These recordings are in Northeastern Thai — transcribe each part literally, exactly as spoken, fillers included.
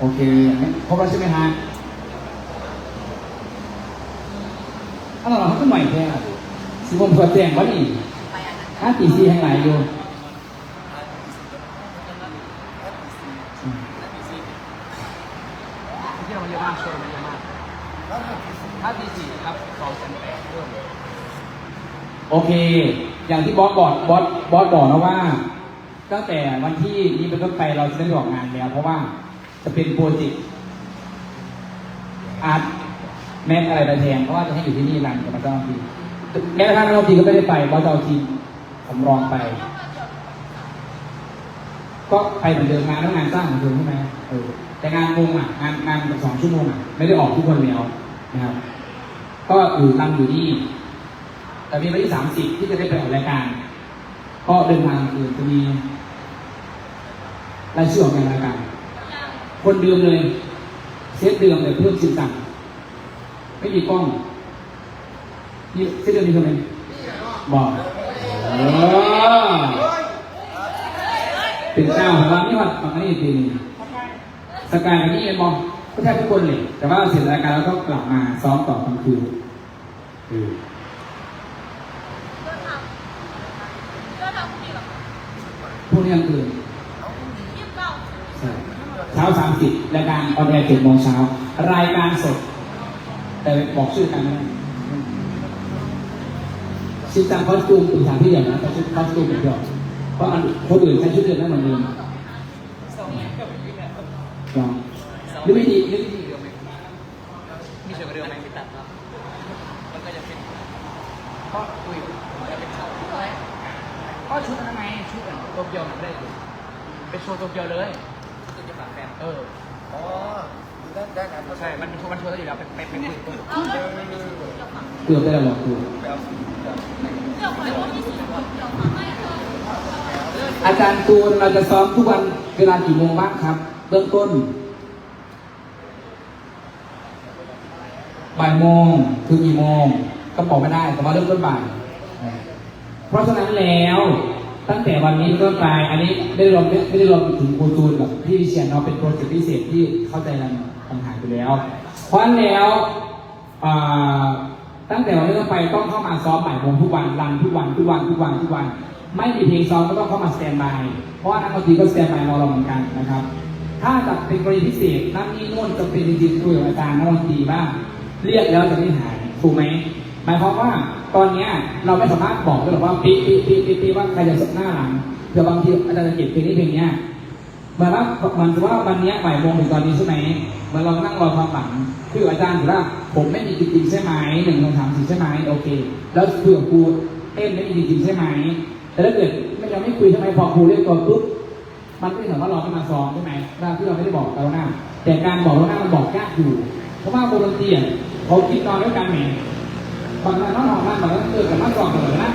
โอเค ครบแล้วใช่ไหมฮะอ้าวเหรอเขาก็หน่อยแค่สิบโมงสอดแจ้งวะนี่ห้าตีสี่แห่งไหนอยู่ ที่เราเยอะมากชวนมาเยอะมากถ้าตีสี่ครับสองแสนแปดเพิ่มโอเค อย่างที่บอสบอกบอสบอสบอกนะว่า ตั้งแต่วันที่นี้เป็นต้นไปเราจะไม่ได้ออกงานแล้ว เพราะว่าจะเป็นโปรเจกต์อาร์ตแม็กอะไรไปแทนเพราะว่าจะให้อยู่ที่นี่รันกับมาเจ้าหน้าที่แม้กระทั่งนักดนตรีก็ไม่ได้ไปเพราะจะเอาทีมสำรองไป ก็ไปเหมือนเดิมงานแล้วงานสร้างเหมือนเดิมใช่ไหมเออแต่งานวงอ่ะงานงานสองชั่วโมงอ่ะไม่ได้ออกทุกวันแล้วนะครับ ก็อยู่รันอยู่นี่ แต่มีวันที่สามสิบที่จะได้ไปออกรายการ ก็เดินทางคืนจะมีรายชื่อออกงานรายการคนเดิมเลยเซตเดิมเลยเพิ่มสิบตังค์ไม่มีกล้องนี่เซตเดิมมีคนไหนบอกเออเป็นเจ้าของร้านนี่หว่าปกติเป็นสกายนี่เองบอกก็แทบทุกคนเลยแต่ว่าเสร็จรายการแล้วก็กลับมาซ้อมต่อกลางคืนอืมพรุ่งนี้กลางคืนใช่เช้าสามสิบรายการออนแอร์เจ็ดโมงเช้ารายการสด แต่บอกชื่อกันไม่ได้ชินจังคอสตูมปรึกษาพี่เดี่ยวนะแต่ชุดคอสตูมอย่างเดียวเพราะอันคนอื่นใช้ชุดเดิมได้เหมือนเดิมลองหรือไม่ดีหรือไม่ดี มีส่วนเดียวไหมที่ตัดครับมันก็จะเป็นเพราะคุยมันจะเป็นข่าวก็ชุดนั้นไงชุดอันโตเกียวมันได้อยู่เป็นโชว์โตเกียวเลยคือจะปากแฟนเอออ๋อคือด้านด้านนั้นใช่มันมันโชว์ได้อยู่แล้วเป็นเป็นเป็นเกือบได้แล้วเหรอครูอาจารย์ตูนเราจะซ้อมทุกวันเวลากี่โมงบ้างครับ เบื้องต้น บ่ายโมงถึงกี่โมงก็บอกไม่ได้แต่ว่าเริ่มต้นบ่ายเพราะฉะนั้นแล้วตั้งแต่วันนี้เป็นต้นไปอันนี้ไม่ได้รวมไม่ได้รวมถึงครูจูนกับพี่วิเชียนเนาะเป็นโปรเจกต์พิเศษที่เข้าใจกันต่างหากอยู่แล้วเพราะฉะนั้นแล้วอ่าตั้งแต่วันนี้เป็นต้นไปต้องเข้ามาซ้อมบ่ายโมงทุกวันรันทุกวันทุกวันทุกวันทุกวัน ไม่มีเพลงซ้อมก็ต้องเข้ามาสแตนบายเพราะว่านักดนตรีก็สแตนบายรอเราเหมือนกันนะครับ ถ้าจะเป็นกรณีพิเศษนั่นนี่โน่นจะเป็นจริงๆคุยกับอาจารย์นักดนตรีว่าเรียกแล้วจะไม่หายถูกไหมหมายความว่าตอนเนี้ยเราไม่สามารถบอกได้หรอกว่าเป๊ะเป๊ะเป๊ะเป๊ะเป๊ะว่าใครจะหน้าหลังเผื่อบางทีอาจารย์จะเก็บเพลงนี้เพลงเนี้ยเหมือนว่าเหมือนว่าวันเนี้ยบ่ายโมงถึงตอนนี้ใช่ไหมเหมือนเรานั่งรอความหลังคืออาจารย์ถือว่าผมไม่มีจริงๆใช่ไหมหนึ่งสองสามสี่ใช่ไหมโอเค แล้วคุยกับครูเต้นไม่มีจริงๆใช่ไหม แต่ถ้าเกิดไม่ยังไม่คุยใช่ไหมพอครูเรียกตัวปุ๊บมันก็เหมือนว่าเราไม่มาซ้อมใช่ไหมเวลาที่เราไม่ได้บอกล่วงหน้าแต่การบอกล่วงหน้ามันบอกยากอยู่ เพราะว่าวงดนตรีอะเขาคิดนอนด้วยกันแหมบางนั้นนอนห้องนั้นบางนั้นเกิดกับมาซ้อมกันเลยนะ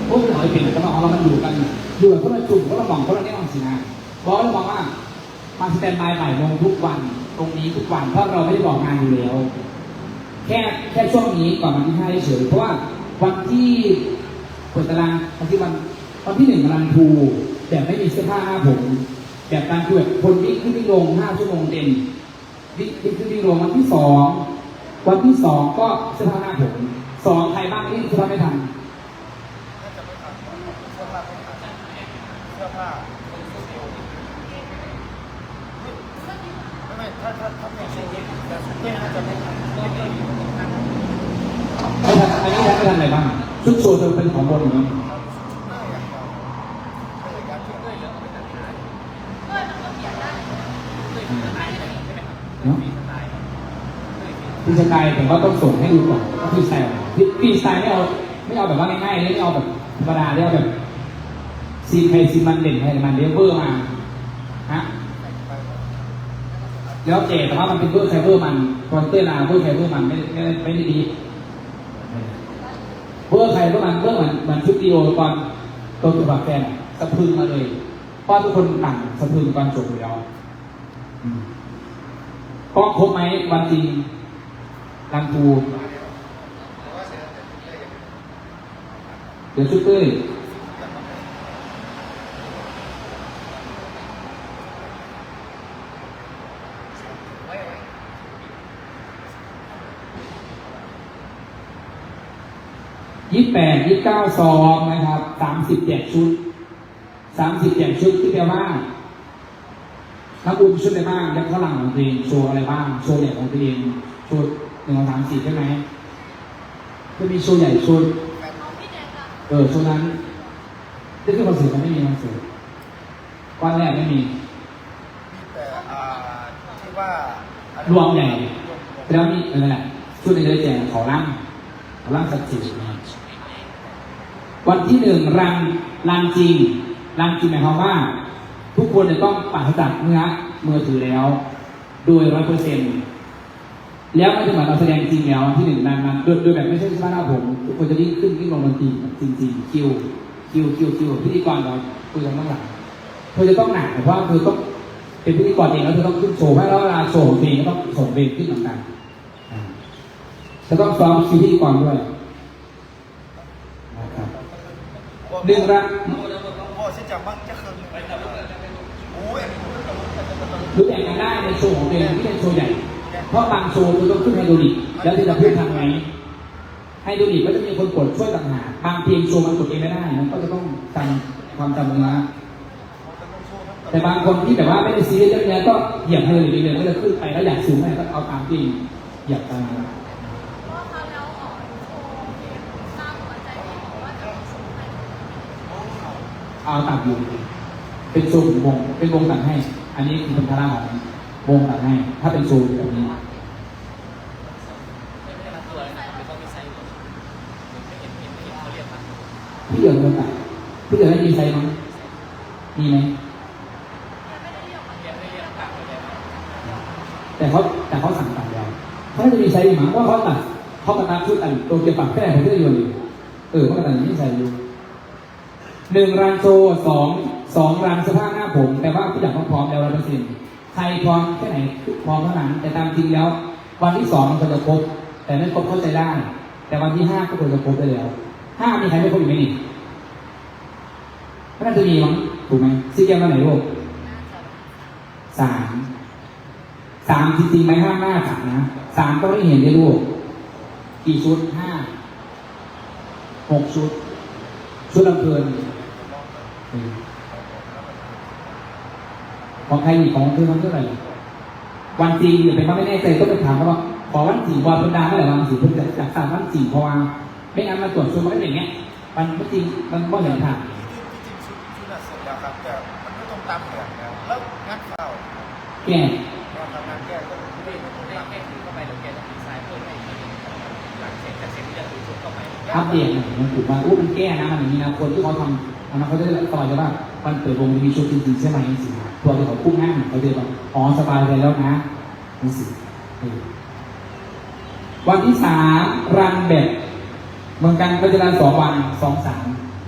พวกเราเป็นแต่ว่าเรามันอยู่กันอยู่แบบคนละจุ่มคนละหม่องคนละแนวสินะบอกเลยบอกว่า มาสแตนบายบ่ายโมงทุกวันตรงนี้ทุกวันเพราะเราไม่ได้บอกงานอยู่แล้วแค่แค่ช่วงนี้ก่อนวันที่ห้าเฉยๆเพราะว่าวันที่เปิดตารางวันที่วันวันที่หนึ่งรันทูแบบไม่มีเสื้อผ้าหน้าผมแบบการคือแบบคนวิ่งขึ้นวิ่งลงห้าชั่วโมงเต็มวิ่งวิ่งขึ้นวิ่งลงวันที่สองวันที่สองก็เสื้อผ้าหน้าผมสองใครบ้างที่เสื้อผ้าไม่ทัน น่าจะไม่ทันเสื้อผ้าไม่ทันเสื้อผ้าเป็นชุดเดียวไม่ไม่ถ้าถ้าถ้าเป็นชุดนี้แต่ชุดนี้น่าจะไม่ทันไม่ทันอันนี้ยังไม่ทันอะไรบ้างชุดโชว์เธอเป็นของบนอยู่นะเนาะ ฟรีสไตล์แต่ว่าต้องส่งให้ดูก่อนว่าฟรีสไตล์อะไรฟรีสไตล์ไม่เอาไม่เอาแบบว่าง่ายๆเลยไม่เอาแบบธรรมดาเลยเอาแบบซีนใครซีนมันเด่นใครมันเรียกเวอร์มาฮะแล้วแต่แต่ว่ามันเป็นเวอร์ใครเวอร์มันตอนเต้นอะเวอร์ใครเวอร์มันไม่ไม่ไม่ได้ดีเวอร์ใครเวอร์มันเวอร์เหมือนเหมือนชุดดีโอตอนตัวตัวแฟนอะสะพรึงมาเลยเพราะทุกคนต่างสะพรึงตอนจบอยู่แล้ว กล้องครบไหมวันจริงรันทูเดี๋ยวชุดเต้ย ยี่สิบแปด ยี่สิบเก้า ซ้อมนะครับ สามสิบ แจกชุด สามสิบ แจกชุดที่แปลว่า น้ำอุ่นชุดอะไรบ้าง และฝรั่งของตัวเองโชว์อะไรบ้าง โชว์ใหญ่ของตัวเอง โชว์หนึ่ง สอง สาม สี่ ใช่ไหม จะมีโชว์ใหญ่ โชว์ เออ โชว์นั้น นี่คือคอนเสิร์ต มันไม่มีคอนเสิร์ต ก้อนแรกไม่มี มีแต่ อ่า ที่ว่า รวมใหญ่ แล้วมี เออ นั่นแหละ ชุดในเดือนแจกของร่างของร่างสักดิ์สิทธิ์นะวันที่หนึ่ง รัน รันจริง รันจริงหมายความว่า ทุกคนจะต้องปราศจากเนื้อมือถือแล้ว โดย ร้อยเปอร์เซ็นต์ แล้วมันจะเหมือนเราแสดงจริงแล้วที่หนึ่งนั้นมันโดยโดยแบบไม่ใช่สภาพหน้าผมทุกคนจะยิ่งขึ้นยิ่งลงดนตรีจริงๆ คิว คิว คิว คิว พิธีกรเราคุยกันข้างหลัง เธอจะต้องหนักเพราะว่าเธอต้องเป็นพิธีกรเองแล้วเธอต้องขึ้นโชว์เพราะเวลาโชว์ของเพลงก็ต้องส่งเพลงขึ้นเหมือนกันอ่าจะต้องซ้อมคิวพิธีกรด้วยนะครับหนึ่งละ พ่อสิจับบ้างจะเคิงโอ้ย รู้แบ่งกันได้ในโชว์ของตัวเองที่เป็นโชว์ใหญ่ เพราะบางโชว์คุณต้องขึ้นไฮดรอลิกแล้วเธอจะพูดทันไหมไฮดรอลิกก็จะมีคนกดช่วยต่างหากบางเพลงโชว์มันกดเองไม่ได้มันก็จะต้องจำความจำเนื้อแต่บางคนที่แบบว่าไม่ได้ซีเรียสเรื่องเนี้ยก็เหยียบไฮดรอลิกเลยก็จะขึ้นไปแล้วอยากสูงเท่าไหร่ก็เอาตามที่เหยียบไปเอาตามอยู่เป็นโชว์ของวงเป็นวงตัดให้ อันนี้คือเป็นภาระของวงตัดให้ ถ้าเป็นโชว์แบบนี้ พี่เหลืองมันตัดพี่เหลืองได้มีไซส์มั้งมีไหมแต่เขาแต่เขาสั่งตัดแล้วเขาน่าจะมีไซส์อยู่มั้งเพราะเขาตัดเขาตัดชุดอันโตเกียวปากแค่ไหนผมก็โยนอยู่เออเขาตัดอย่างนี้ใส่อยู่หนึ่งรันโชว์สองสองรันเสื้อผ้าหน้าผม แต่ว่าทุกอย่างต้องพร้อมแล้วร้อยเปอร์เซ็นต์ใครพร้อมแค่ไหนพร้อมเท่านั้น แต่ตามจริงแล้ว วันที่สองมันควรจะครบ แต่ไม่ครบเข้าใจได้ แต่วันที่ห้าก็ควรจะครบไปแล้วห้ามีใครไม่ครบอีกไหมนี่ก็น่าจะมีมั้งถูกไหมซีเกมวันไหนลูกสามสามจริงๆไหมห้ามหน้าสามนะสามก็ไม่เห็นได้ลูกกี่ชุดห้าหกชุด ชุดลำเพลินเออของใครอีกของเธอมันเท่าไหร่วันจริงอย่าไปว่าไม่แน่ใจก็ไปถามเขาว่าขอวันจริงวันเป็นดาเมื่อไหร่วันจริงเพื่อจะจัดสรรวันจริงเพราะว่าไม่งั้นมาตรวจชุดมันก็อย่างเงี้ย มันไม่จริงมันก็เห็นผ่านที่จริงชุดชุดน่ะเสร็จแล้วครับแต่มันไม่ต้องตามแผนแล้วแล้วงานเฝ้าแก้เราทำงานแก้ก็ไม่ได้ไม่ต้องตามแก้คือเข้าไปแล้วแก้ต้องดีไซน์เพิ่มให้อีกหลังเสร็จจากเสร็จที่จะคือชุดเข้าไปอัปเดตหน่อยมันถูกว่าอู้มันแก้นะมันมีนะคนที่เขาทำอันนั้นเขาจะได้สบายใจว่าวันเปิดวงจะมีชุดจริงๆใช่ไหมจริงๆพวกที่เขากู้งานเขาจะแบบอ๋อสบายใจแล้วนะ หนังสือเออวันที่สามรันแบบเหมือนกันก็จะรันสองวันสองสาม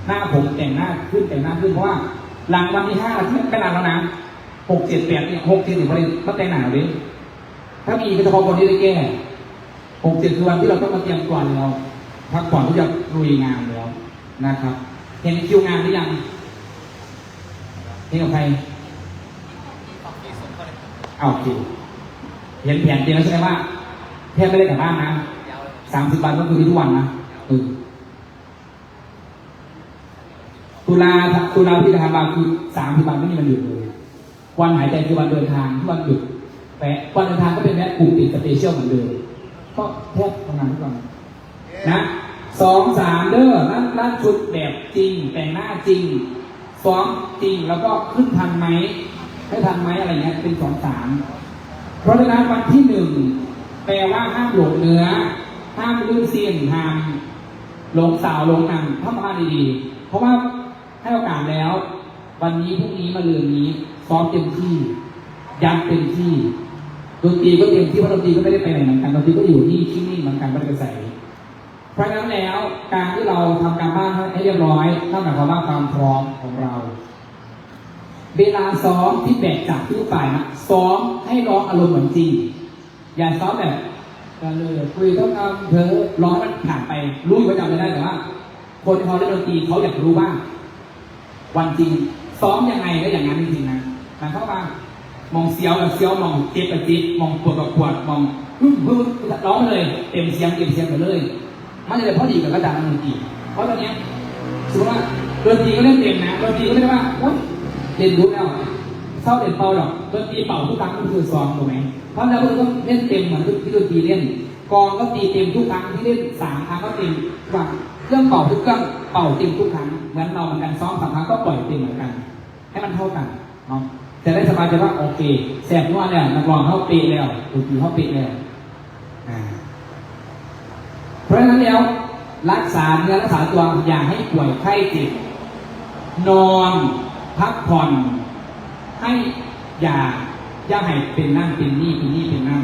หน้าผมแต่งหน้าขึ้นแต่งหน้าขึ้นเพราะว่าหลังวันที่ห้าที่ไม่รันแล้วนะหกเจ็ดแปดเนี่ยหกเจ็ดถึงประเด็นมาแต่งหน้าเลยถ้ามีก็เฉพาะคนที่ได้แก้หกเจ็ดคือวันที่เราต้องมาเตรียมตัวแล้วพักผ่อนที่จะลุยงานแล้วนะครับ เห็นคิวงานหรือยังเห็นกับใคร อ่าโอเคเห็นแผนเตรียมแล้วใช่ไหมว่าแทบไม่ได้กลับบ้านนะสามสิบวันก็คือทุกวันนะเออตุลาตุลาพฤษภาคือสามสิบวันไม่มีวันหยุดเลยวันหายใจคือวันเดินทางทุกวันหยุดแปะวันเดินทางก็เป็นแวะกลุ่มปิดสเปเชียลเหมือนเดิมก็แทบทำงานทุกวัน นะสองสามเด้อนั่นนั่นชุดแบบจริง แต่งหน้าจริงซ้อมจริงแล้วก็ขึ้นทันไหมไม่ทันไหมอะไรเงี้ยเป็นสองสามเพราะฉะนั้นวันที่หนึ่งแปลว่าห้ามหลงเนื้อห้ามลื่นเสียงห้ามหลงสาวหลงหนังทำมาดีๆเพราะว่าให้โอกาสแล้ว วันนี้พรุ่งนี้มาเรือนนี้ซ้อมเต็มที่ยัดเต็มที่ดนตรีก็เต็มที่เพราะดนตรีก็ไม่ได้ไปไหนเหมือนกันดนตรีก็อยู่นี่ที่นี่เหมือนกันไม่ได้ไปไหน เพราะฉะนั้นแล้วการที่เราทำการบ้านให้เรียบร้อยนั่นหมายความว่าความพร้อมของเรา เวลาซ้อมที่แบกจากทุกฝ่ายนะซ้อมให้ร้องอารมณ์เหมือนจริง อย่าซ้อมแบบกันเลยคุยต้องทำเธอร้องมันผ่านไปรู้อยู่ว่าจำไม่ได้แต่ว่า คนที่เขาเล่นดนตรีเขาอยากรู้ว่า วันจริงซ้อมยังไงก็อย่างนั้นจริงๆนะหมายความว่ามองเสียวกับเสียวมองเจ็บกับเจ็บมองปวดกับปวดมองฮึ่มฮึ่มร้องไปเลยเต็มเสียงเต็มเสียงไปเลย มันจะได้พอดีกับอาจารย์ดนตรี เพราะตอนเนี้ยสมมติว่าดนตรีก็เล่นเต็มนะ ดนตรีก็ไม่ได้ว่า โอ๊ย เล่นรู้แล้ว เศร้าเล่นเป่าดอก ดนตรีเป่าทุกครั้งก็คือซ้อม ถูกไหม เพราะฉะนั้นก็ต้องเล่นเต็มเหมือนที่ดนตรีเล่น กลองก็ตีเต็มทุกครั้งที่เล่น สามครั้งก็เต็มทุกครั้ง เครื่องเป่าทุกเครื่องเป่าเต็มทุกครั้ง เหมือนเราเหมือนกัน ซ้อมสามครั้งก็ปล่อยเต็มเหมือนกัน ให้มันเท่ากันเนาะ จะได้สบายใจว่า โอเค แสบนวดแล้ว นักร้องเขาเป๊ะแล้ว ดนตรีเขาเป๊ะแล้ว อ่า เพราะฉะนั้นแล้ว รักษาเนื้อรักษาตัว อย่าให้ป่วยไข้เจ็บ นอน พักผ่อน ให้อย่า อย่าให้เป็นนั่นเป็นนี่ เป็นนี่เป็นนั่น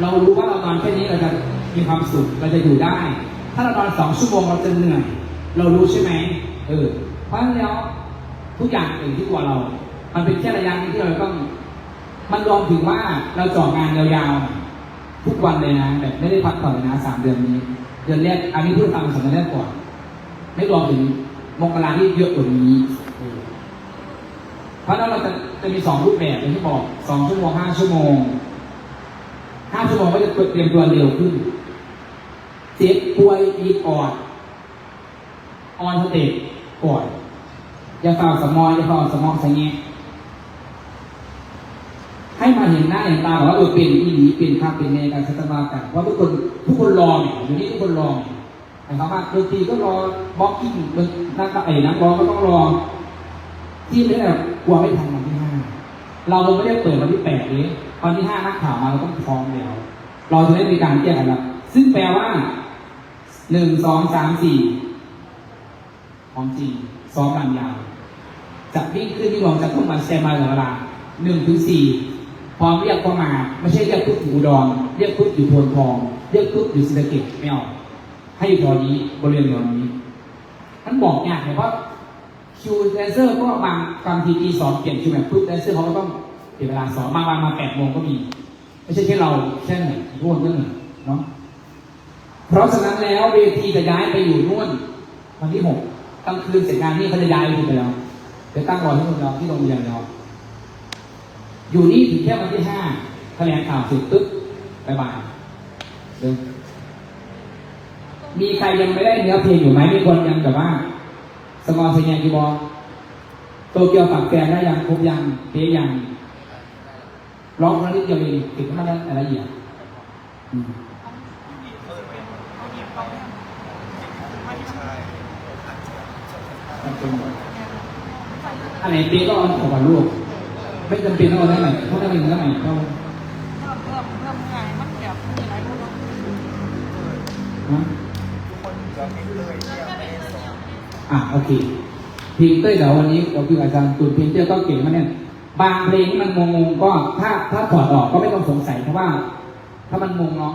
เรารู้ว่าเรานอนแค่นี้เราจะมีความสุข เราจะอยู่ได้ ถ้าเรานอนสองชั่วโมงเราจะเหนื่อย เรารู้ใช่ไหม เออ เพราะฉะนั้นแล้ว ทุกอย่างเกิดที่ตัวเรา มันเป็นแค่ระยะที่เราต้อง มันรวมถึงว่าเราเจาะงานยาวๆ ทุกวันเลยนะ แบบไม่ได้พักผ่อนเลยนะ สามเดือนนี้ เดือนแรก อันนี้พูดตามสองเดือนแรกก่อน ไม่รวมถึงมกราที่เยอะกว่านี้ เออ เพราะฉะนั้นเราจะ จะมีสองรูปแบบอย่างที่บอก สองชั่วโมง ห้าชั่วโมง ห้าชั่วโมงก็จะเตรียมตัวเร็วขึ้น เจ็บป่วยอีกออด ออนสเตจก่อน อย่าฝ่าสมอย อย่าฝ่าสมองสะเงะ ให้มาเห็นหน้าเห็นตาว่า เออ เป็นอีหลี เป็นคักเป็นแน่กัน สัตวากัน เพราะทุกคน ทุกคนรอเนี่ย อยู่นี่ทุกคนรอเนี่ย หมายความว่าดนตรีก็รอ booking นัก ไอ้นักร้องก็ต้องรอ ที่ไม่ได้แบบกลัวไม่ทันวันที่ห้า เราไม่ได้เปิดวันที่แปดเลย วันที่ห้านักข่าวมาเราต้องพร้อมแล้ว เราจะได้มีการแก้กันแล้ว ซึ่งแปลว่า หนึ่ง สอง สาม สี่ ของจริง ซ้อมกันยาว จะวิ่งขึ้นวิ่งลง จะต้องมา standby ตลอดเวลา หนึ่ง ถึง สี่ พร้อมเรียกก็มา ไม่ใช่เรียกปุ๊บอยู่อุดร เรียกปุ๊บอยู่โพนทอง เรียกปุ๊บอยู่ศรีสะเกษ ไม่เอา ให้อยู่แถวนี้ บริเวณแถวนี้ มันบอกยากไง เพราะคิวแดนเซอร์ก็บาง บางทีตีสองเปลี่ยนคิวใหม่ปุ๊บ แดนเซอร์เขาก็ต้องเปลี่ยนเวลาซ้อม บางวันมาแปดโมงก็มี ไม่ใช่แค่เรา แค่ไหน ทุกคนก็เหนื่อยเนาะ เพราะฉะนั้นแล้วเวทีจะย้ายไปอยู่นู่น วันที่หก กลางคืนเสร็จงานนี่เขาจะย้ายไปแล้ว ไปตั้งรอที่โรงแรม ที่โรงเรียนแล้ว อยู่นี่ถึงแค่วันที่ห้า แถลงข่าวเสร็จปุ๊บ บ๊ายบาย เดี๋ยว มีใครยังไม่ได้เนื้อเพลงอยู่ไหม มีคนยังแบบว่า สมองเสียงอยู่บ่ โตเกียวฝากแฟนได้ยัง ครบยัง เป๊ะยัง ร้องคนละนิดเดียวเอง เก็บให้มันละเอียด อืม อันไหนเป๊ะก็เอาออกมาลูก ไม่จำเป็นต้องเอาได้ใหม่ เพราะได้ใหม่ก็ได้ใหม่ก็ เพิ่มเพิ่มเพิ่มไง มันแบบมีหลายรูป ฮะ อ่ะ โอเค เพลงเต้ยเดี๋ยววันนี้เราคืออาจารย์ตูนเพลงเต้ยก็เก่งมาเนี่ย บางเพลงที่มันงงๆก็ถ้า ถ้าถอดออกก็ไม่ต้องสงสัย เพราะว่าถ้ามันงงเนาะ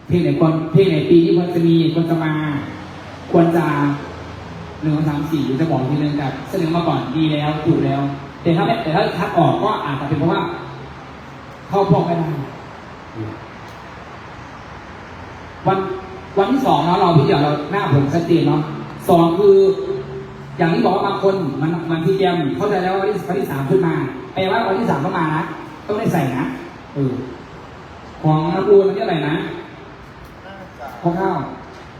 เพลงไหนควร เพลงไหนปีนี้ควรจะมี ควรจะมา ควรจะ หนึ่ง สอง สาม สี่ จะบอกทีนึง แต่เสนอมาก่อนดีแล้ว ถูกแล้ว แต่ถ้าไม่ แต่ถ้าคัดออกก็อาจจะเป็นเพราะว่า เข้าพวกไม่ได้ วัน วันที่สองเนาะ เราพี่เดี๋ยวเราหน้าผมชัดเจนเนาะ สองคือ อย่างที่บอกว่าบางคนมัน มันที่แกมเข้าใจแล้วว่าวันที่ วันที่สามขึ้นมา แปลว่าวันที่สามต้องมานะ ต้องได้ใส่นะ เออ ของน้ำปูนมันเรียกอะไรนะ คร่าว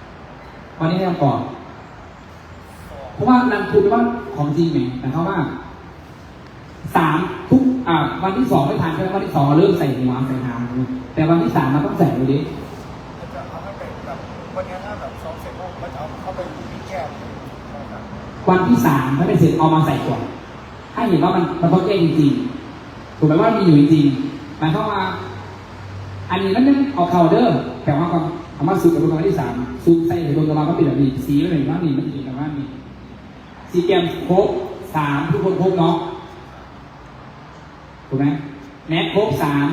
ๆ วันนี้ให้คำตอบ เพราะว่านันทุนว่าของจริงไง แต่เขาว่า สาม ทุก อ่า วันที่สองไม่ทันใช่ไหม วันที่สองเราเริ่มใส่หัวใส่หาง แต่วันที่สามเราต้องใส่เลยดิ จะเอาตั้งแต่แบบวันนี้ถ้าแบบซ้อมเสร็จปุ๊บก็จะเอาเข้าไปอยู่ที่แก้มนะครับ วันที่สามถ้าไม่เสร็จเอามาใส่ก่อน ให้เห็นว่ามัน มันต้องแก้จริงๆ ถูกไหมว่ามีอยู่จริงๆ หมายความว่า อันนี้มันยังเอาเข้าเด้อ แต่ว่าความ เอามาสุกกับเบิ่งวันที่สาม สุกใส่เบิ่งกับว่ามันเป็นแบบนี้ สีมันเป็นแบบนี้ มันเป็นแบบนี้ สีแก้มครบสาม ทุกคนครบเนาะ ถูกไหม แม็กครบสาม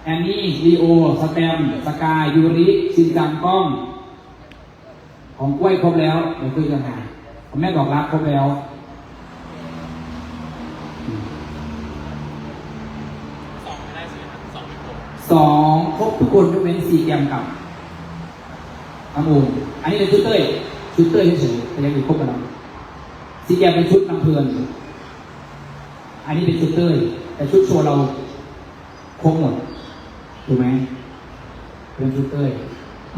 แอนนี่ ลีโอ สแตม สกาย ยูริ ชินจัง ก้อง ของกล้วยครบแล้ว เดี๋ยวคุยกันหา ของแม่ดอกรักครบแล้ว อืม สองครบทุกคน ยกเว้นซีแกมกับน้ำโอม อันนี้เป็นชุดเต้ย ชุดเต้ยเฉยๆ แต่ยังอยู่ครบกันแล้ว ซีแกมเป็นชุดลำเพลิน อันนี้เป็นชุดเต้ย แต่ชุดโชว์เราครบหมด ถูกไหม เป็นชุดเต้ย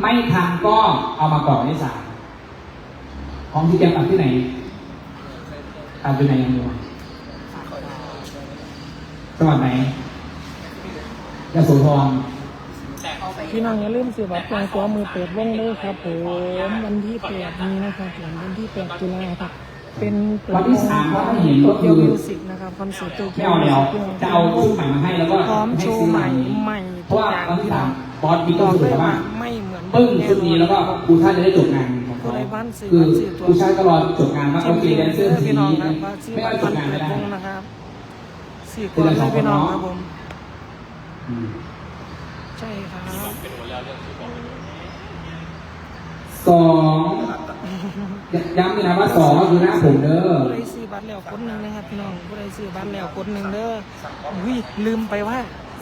ไม่ทันก็เอามาก่อนได้สาม ของที่แกตัดที่ไหน ตัดอยู่ไหนยังอยู่ จังหวัดไหน ยโสธร พี่น้องอย่าลืมซื้อบัตรจองตั๋วมือเปิดวงเลยครับผม วันที่แปดนี้นะครับผม วันที่แปดตุลาครับ เป็นเปิด วันที่สาม วง เขาให้เห็น โต ก็คือ เกียวมิวสิกนะครับ คอนเสิร์ตโตเกี ไม่ ยว เอา มิว แล้ว สิก จะเอาชุดใหม่มาให้แล้วก็ พร้อม ให้ โชว์ ซื้อ ใหม่ มา ใหม่ เพ ทุก ราะว่า อย่าง วันที่สามบอสบิ๊ก บ ก็ อก คือ เลย ว่า ว่าไม่เหมือน ปึ้งชุดนี้แล้วก็ครูชาติจะได้จบงานของ ผู้ เขา ใดบ้านซื้อ คือ บัตรซื้อตั๋ว ครูชาติก็รอจบงานว่า ที โอ ม เค เอง แดนเซอร์ เด้อ ที พี่น้อง นี้ นะว่าซื้อ ไม่ บัต เอา ร จบงาน เปิ ไม่ ด ได้ วงนะครับ ซื้อก่อนเลยพี่น้องครับผม อืม ใช่ครับ สองย้ำเลยนะว่าสองก็คือหน้าผมเด้อ ผู้ใดซื้อบัตรแล้วกดหนึ่งนะครับพี่น้อง ผู้ใดซื้อบัตรแล้วกดหนึ่งเด้อ อุ้ย ลืมไปว่า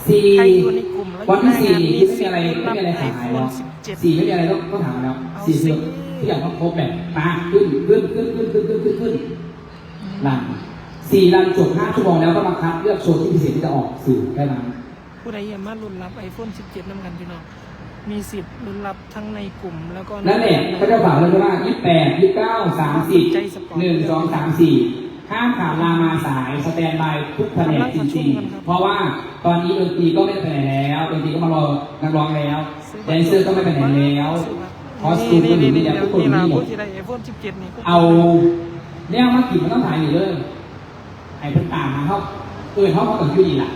สี่ ใครอยู่ในกลุ่มแล้ว วันที่สี่ อยู่หน้างาน ที่ไม่มีอะไร มีสิทธิ์ ไม่มีอะไรขายแล้ว รับ iPhone สิบเจ็ด สี่ไม่มีอะไรต้องต้องถามแล้ว เอา สี่คือ สิ ทุกอย่างต้องครบแบบมาขึ้นขึ้นขึ้นขึ้นขึ้นขึ้นขึ้นขึ้นขึ้นรันสี่รันจบห้าชั่วโมงแล้วก็มาคัดเลือกโชว์ที่พิเศษที่จะออกสื่อแค่นั้น ผู้ใดอยากมาลุ้นรับ iPhone สิบเจ็ดนำกันพี่น้อง มีสิทธิ์ลุ้นรับทั้งในกลุ่มแล้วก็ นั่นแหละ ใ ก็จะฝากเลยว่ายี่สิบแปด ยี่สิบเก้า สามสิบ หนึ่ง สอง สาม สี่ ห้ามขาดลามาสาย สแตนบายทุกแผนกจริงๆ เพราะว่าตอนนี้ดนตรีก็ไม่ได้ไปไหนแล้ว ดนตรีก็มารอนักร้องแล้ว แดนเซอร์ก็ไม่ไปไหนแล้ว คอสตูมก็อยู่นี่แล้ว ทุกคนอยู่นี่หมด ผู้ที่ได้ iPhone สิบเจ็ด นี่ เอาแนวมากินมันต้องถ่ายอยู่เลย ไอ้เพิ่นตามมาเขาเออเขาเขาต้องอยู่นี่ล่ะ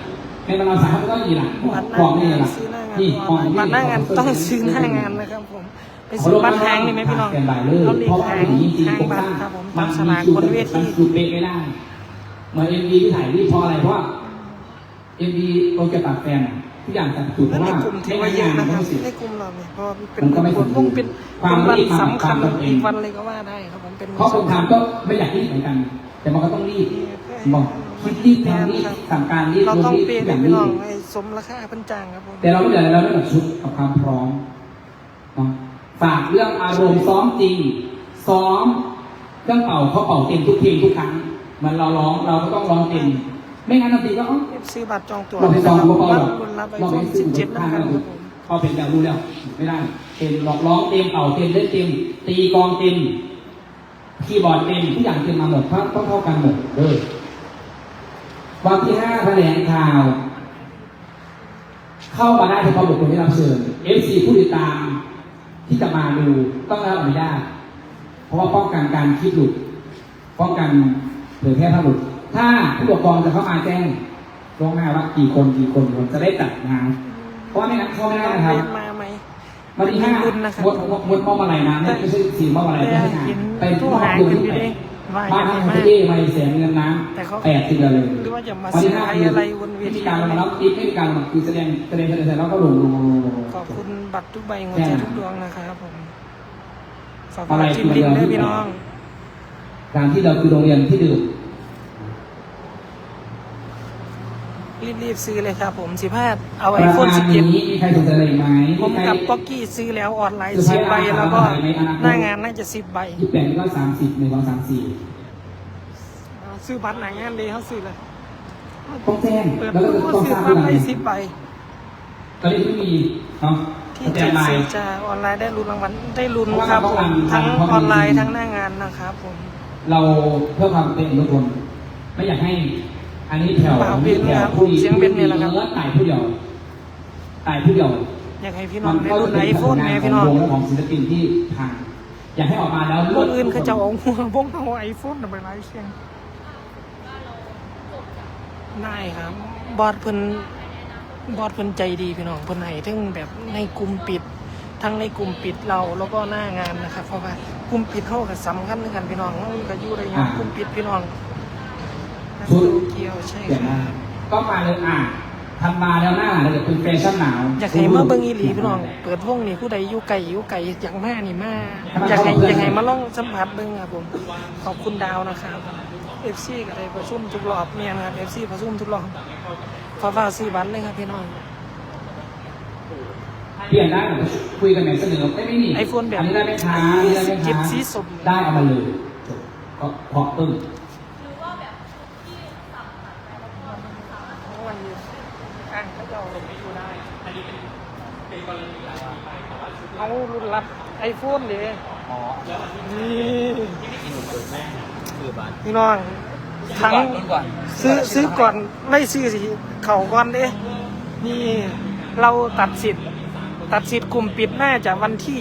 แม่นมันเอาสายเขาก็ต้องอยู่นี่ล่ะ บัตรห ของนี่ น้างาน ล่ะ ซื้อหน้างาน นี่ของ บัตรหน้างานต้องซื้อหน้างานนะครับผม ไปซื้อบัตรห้างนี่ไหมพี่น้อง เขาเรียกว่า เขาเรียกห้าง สแตนบายเลย ห้างบัตรครับผม เพราะว่า จับสลากบนเวที มันคือเป๊ะไม่ได้ เหมือนเอ็มวีที่ถ่ายรีบเพราะอะไร เพราะว่าเอ็มวีโอเคปากแฟนอะทุกอย่างจัดจุด แล้วใน ว่าก ลุ่มถือว่าเยอะนะครับ ไม่ให้งานมันไม่เสร็จ ในกลุ่มเราเนี่ยเพราะว่าเป็น มันก็ไม่ กลุ่ม สมบูรณ์ เป็น ความ เป็นวัน รีบ สำคัญ ความจำเป็น อีกวันเลยก็ว่าได้ครับผมเป็น เพราะคนทำก็ไม่อยากรีบเหมือนกัน แต่มันก็ต้องรีบบอกคิดรีบทำรีบสั่งการรีบ เรา ล ต้อง งรีบ เปย์ ทุกอย่าง พี่ รี น้อง บ ให้สมราคาเพิ่นจ้างครับผม แต่เราไม่เหลืออะไรแล้วนอกจากชุดกับความพร้อมเนาะฝากเรื่องอารมณ์ซ้อมจริง ซ้อมเครื่องเป่าเขาเป่าเต็มทุกเพลงทุกครั้งเหมือนเราร้องเราก็ต้องร้องเต็ม ไม่งั้นดนตรีก็เอ้า ซื้อบัตรจองตั๋ว เราไปซ้อมหัวเป่า บัต หร ร อ ลุ้นรับ เราไป iPhone ซื้อ สิบเจ็ด ข้าง นะครับ เราเป่าเป็นแบบรู้แล้วไม่ได้เต็มร้องเต็มเป่าเต็มเล่นเต็ม ตีกลองเต็ม คีย์บอร์ดเต็มทุกอย่างเต็มมาหมดเท่าเท่ากันหมดเออวันที่ห้าแถลงข่าว เข้ามาได้เฉพาะบุคคลที่รับเชิญ เอฟซี ผู้ติดตามที่จะมาดูต้องได้รับอนุญาต เพราะว่าป้องกันการคลิปหลุด ป้องกันเผยแพร่ภาพหลุด ถ้าผู้ปกครองจะเข้ามาแจ้งล่วงหน้าว่ากี่คนกี่คนกี่คนจะได้จัดงาน เพราะว่าไม่งั้นเข้าไม่ได้นะครับ มาไหม วันที่ห้า รุ่นนะครับ งดงดงดมอบอะไรนะไม่ไม่ใช่สินมอบอะไรไม่ใช่งาน แต่ เป็นมอบเงินที่แปด เห็น บ้านห้าง โทรหา เจเอมาแสนเงินน้ แต่เขา ำแปดสิบเลย หรือว่าจะมา วันที่ห้า เสียอะไรบนเวที ไม่มีการมารับติ๊บไม่มีการมาคือแสดงแสดงแสดงแล้วก็ลงลงลงลงลง ขอบคุณบัตรทุกใบหัว แค่ ใจ นั้น ทุกดวงนะครับผมฝาก อะไร ทีมลิงด้วยพี่น้อง การที่เราคือโรงเรียนที่ดื่ม รีบๆซื้อเลยครับผมสิบห้าเอา iPhone ประมาณ สิบเจ็ด นี้มีใครสนใจอะไรอีกไหม ผม ใคร กับป๊อกกี้ซื้อแล้วออนไลน์ ซื้อ สิบใบ ไว้ แล้วก็ ขายในอนาคต หน้างานน่าจะสิบใบ ยี่สิบแปดก็สามสิบหนึ่งสองสามสี่ ซื้อบัตรหน้างานเลยเขาซื้อเลย ต้องแจ้ง เปิด แล้วก็ ปุ๊บก็ ต้อง ซื้อ ทราบ บัตร ด้วย ได้ นะ สิบใบ ตอนนี้ไม่มีเนาะ ที่ สแต เจ็ น ด บาย ซื้อจะออนไลน์ได้ลุ้นรางวัลได้ลุ้นครับผม เพราะว่า ทั้ง เพราะว่า ออนไลน์ทั้งหน้างานนะครับผม เราเพื่อความเป็นทุกคนไม่อยากให้ อันนี้แถว เปล่าเบน แถว ครับ ผู้ดี เสียงเบนนี่แหละครับ เออตายผู้เดียวตายผู้เดียว อยากให้พี่น้องได้ลุ้น iPhone แม่พี่น้อง มันก็เป็นผลงานของวงและของศิลปินที่ผ่านอยากให้ออกมาแล้ว คนอื่นเขาจะเอาหัวพวกเอา iPhone ไปไลฟ์เสียงได้ครับ บอสเพิ่นบอสเพิ่นใจดีพี่น้องเพิ่นให้ทั้งแบบในกลุ่มปิด ทั้งในกลุ่มปิดเราแล้วก็หน้างานนะครับ เพราะว่ากลุ่มปิดเขาก็สำคัญเหมือนกันพี่น้องเขาก็อยู่ใน อ่า กลุ่มปิดพี่น้อง ชุด โตเกียวใช่ เดี๋ยว ค่ะ นะก็มาเลยอ่ะทันมาแล้วหน้าเลยเป็นแฟชั่นหนาว อยากให้มาเบิ่งอีหลีพี่น้อง เปิดวงนี่ผู้ใดอยู่ไกลอยู่ไกลอยากมานี่มา อยากให้อยากให้มาลองสัมผัสเบิ่งครับผม ขอบคุณดาวนะครับ เอฟซี ก็ได้ประชุมทุกรอบเนี่ยนะครับ เอฟซี ประชุมทุกรอบฟ้าฟ้าซื้อบัตรเลยครับพี่น้อง เปลี่ยนได้เหรอคุยกันไหนเสนอได้ไหมนี่ iPhone แบบ อันนี้ได้ไหมคะอันนี้ได้ไหม สิบเจ็ด คะ สีส้ม ได้เอามาเลยจบก็เพราะปึ้ง อ่างเขาจะเอาลงไปอยู่ได้ อันนี้เป็นเป็นกรณีการไปแต่ว่า เอารุ่นรับ iPhone เด้ อ๋อ นี่ ที่หนูเปิดแม่คือบัตร พี่น้อง ซื้อ ทั้ง ก่อนรุ่นก่อน ซื้อซื้อก่อนไล่ซื้อสิเขาก่อนเด้ นี่เราตัดสิทธิ์ตัดสิทธิ์กลุ่มปิดน่าจะวันที่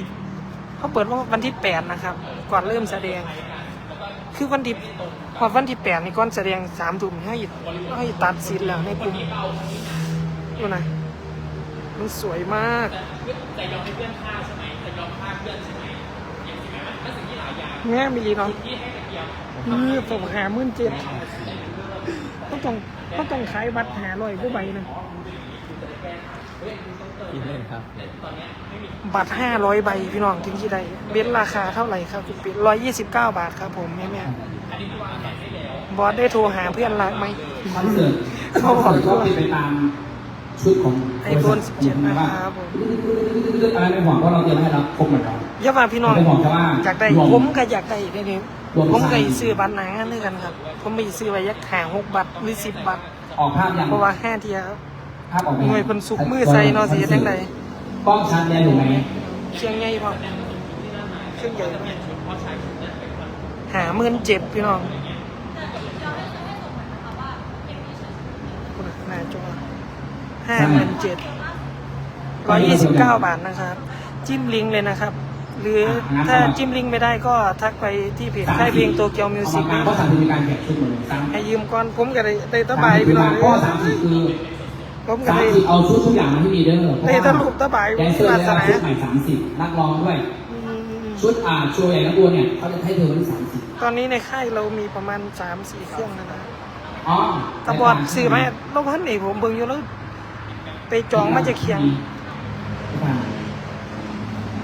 เขาเปิดว่าวันที่แปดนะครับ ก่อนเริ่มแสดง คือวันที่พอวันที่แปดนี่ก่อนแสดงสามทุ่มให้ให้ตัดสิทธิ์แล้วในกลุ่มดูนะ มันสวยมากแง่มีหลีเนาะ นี่ผมหาหมื่นเจ็ดเขาต้องเขาต้องขายบัตรห้าร้อยกว่าใบนะ กินเลยครับ บัตรห้าร้อยใบพี่น้องถึงที่ได้เบนราคาเท่าไหร่ครับคุณปิ๊ดร้อยยี่สิบเก้าบาทครับผมแม่แม่บอสได้โทรหาเพื่อนรักไหม คอนเสิร์ต เขาบอก ก็เป็นไปตามชุดของ iPhone สิบเจ็ดนะครับผม อะไรไม่ห่วงเพราะเราเตรียมให้เราครบหมดแล้ว อย่าว่าพี่น้อง ไม่ห่วงแค่ว่า อยากได้ รวม ผมก็อยากได้ได้เนี่ย รวม ผมก็ สาม ซื้อบัตรหนาเงินด้วยกันครับ ผมไปซื้อไว้ยักหาหกบัตรหรือสิบบัตร ออกภาพยัง เพราะว่าห้าเทียครับ ภาพออกไหม หน่วยเป็นสุกมือใส่เนาะสิเฮ็ดจังใด กล้องชัดแล้วถูกไหม เครื่องใหญ่พอเครื่องใหญ่พอห้าหมื่นเจ็ดพี่น้องหน้าจอห้าหมื่นเจ็ดร้อยยี่สิบเก้าบาทนะครับ จิ้มลิงก์เลยนะครับ หรือถ้าจิ้มลิงก์ไม่ได้ก็ทักไปที่เพจค่ายเพลงโตเกียวมิวสิก เอามาก็สั่งเป็นการแจกชุดหมดเลยซ้ำ ให้ยืมก่อนผมก็ได้ได้ตะบายพี่น้อง ก็สามสิบคือ ผมก็ สาม ได้ สิบเอาชุดทุกอย่างมาที่มีเด้อเพราะ ได้ ว่า สรุปตะบาย แดนเซอร์ วา ได้ ส รับ นา ชุดใหม่สามสิบนักร้องด้วย อืม ชุดอ่าโชว์ใหญ่นักบวลเนี่ยเขาจะให้เธอวันที่สามสิบ ตอนนี้ในค่ายเรามีประมาณสามสี่เครื่องแล้วนะ อ๋อ ตะบอดซื้อมาเราพันนี่ผมเบิ่งอยู่แล้วไปจองมาจากเคียง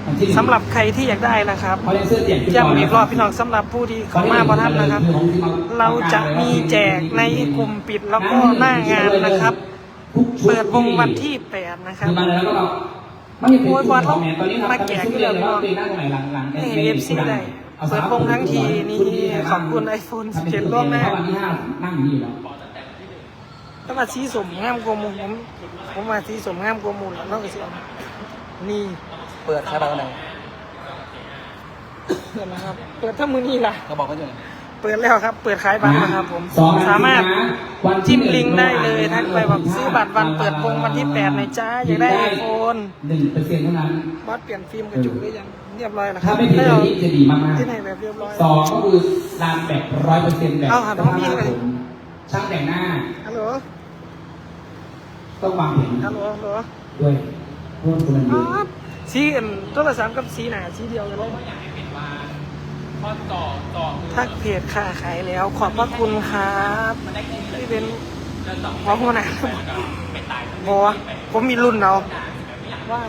วันที่ สำหรับใครที่อยากได้นะครับ เขาเรียกเสื้อเปลี่ยนชุด ย้ำอีกรอบพี่น้องสำหรับผู้ที่เข้ามาบ่ทันนะครับ เราจะมีแจกในกลุ่มปิดแล้วก็หน้างานนะครับ ทุกชุ เปิดวงวันที่แปดนะครับ คือมาแล้วก็ไม่มี โอ้ยบอส ตอนนี้ มาแจกอยู่แล้วพี่น้อง นั่งตรงไหนหลังหลัง ให้เอฟซีได้เปิดวงทั้งทีนี่ขอบคุณ iPhone ถ้าเป็น สิบเจ็ดล่วงหน้า เพราะวันที่ห้านั่งอยู่แล้ว แต่ว่าสีส้มงามกว่าหมู่ผมผมว่าสีส้มงามกว่าหมู่แล้วเราก็สิเอานี่ เปิดใครบ้างไหน เปิดแล้วครับ เปิดทั้งมื้อนี้ล่ะ ก็บอกก็อยู่ เปิดแล้วครับ เปิดขายบัตรนะครับผม สอง สามารถ วัน จิ้มลิงก์ได้เลยทักไปบอกซื้อบัตรวันเปิดวงวันที่แปดหน่อยจ้าอยากได้ iPhone หนึ่งเปอร์เซ็นต์เท่านั้น บอสเปลี่ยนฟิล์มกระจกหรือยังเรียบร้อยแล้วค ถ้า รับ ไม่ผิด แล้ว นี่จะดีมากๆ ที่ไหนแบบเรียบร้อย สองก็คือร้านแบบร้อยเปอร์เซ็นต์แบบ เอาหันมาพี่เลย ช่างแต่งหน้า ฮัลโหล ต้องวางแผน ฮัลโหลฮัลโหล ด้วยเพิ่มคุณภาพ ป๊าดสีอันโทรศัพท์กับสีหน้าสีเดียวกันเลยทักเพจค้าขายแล้วขอบพระคุณครับที่เป็นของหัวหน้าบอกว่าผมมีรุ่นเอาว่า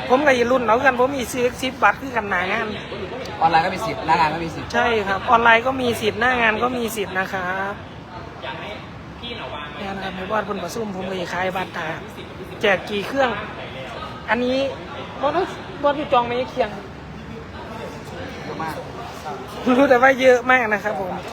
ผมกับอีรุ่นเอากันผมมีซื้อสิบบัตรคือกันหนางาน ออนไลน์ก็มีสิทธิ์หน้างานก็มีสิทธิ์ ใช่ครับ ออนไลน์ก็มีสิทธิ์หน้างานก็มีสิทธิ์นะครับงานครับในวันเพิ่นประชุมผมก็สิขายบัตรถ่ายแจกกี่เครื่อง อันนี้บอสบอสอยู่จองไหมเคียง เยอะมาก รู้แต่ว่าเยอะมากนะครับผม